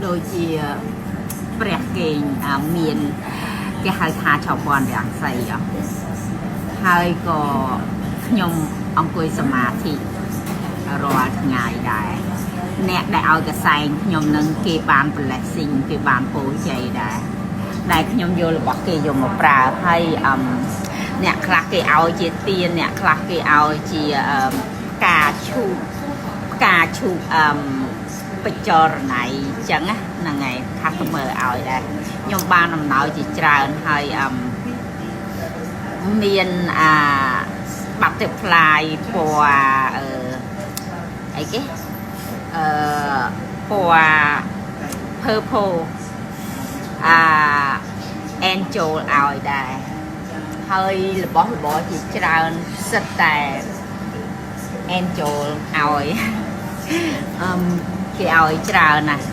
ដូចជាព្រះគេងអាមានគេហៅថាឆបនរាំងសីអស់ហើយក៏ខ្ញុំអង្គុយសមាធិរាល់ថ្ងៃដែរអ្នកដែលឲ្យកសែងខ្ញុំនឹងគេបាន blessing គេបានពរជ័យដែរដែលខ្ញុំយករបស់គេយកមកប្រើហើយអឹមអ្នកខ្លះគេឲ្យជាទៀនអ្នកខ្លះគេឲ្យជាអឹមផ្កាឈូកផ្កាឈូកអឹមបច្ចរណៃអញ្ចឹងណាហ្នឹងហើយ customer ឲ្យដែរខ្ញុំបានអំណោយជាច្រើនហើយអឹមមានអា butterfly ពណ៌អឺអីគេអឺពណ៌ purple អា angel ឲ្យដែរហើយរបស់របរជាច្រើនសិតតែ angel ឲ្យអឹមគេឲ្យច្រើនណាស់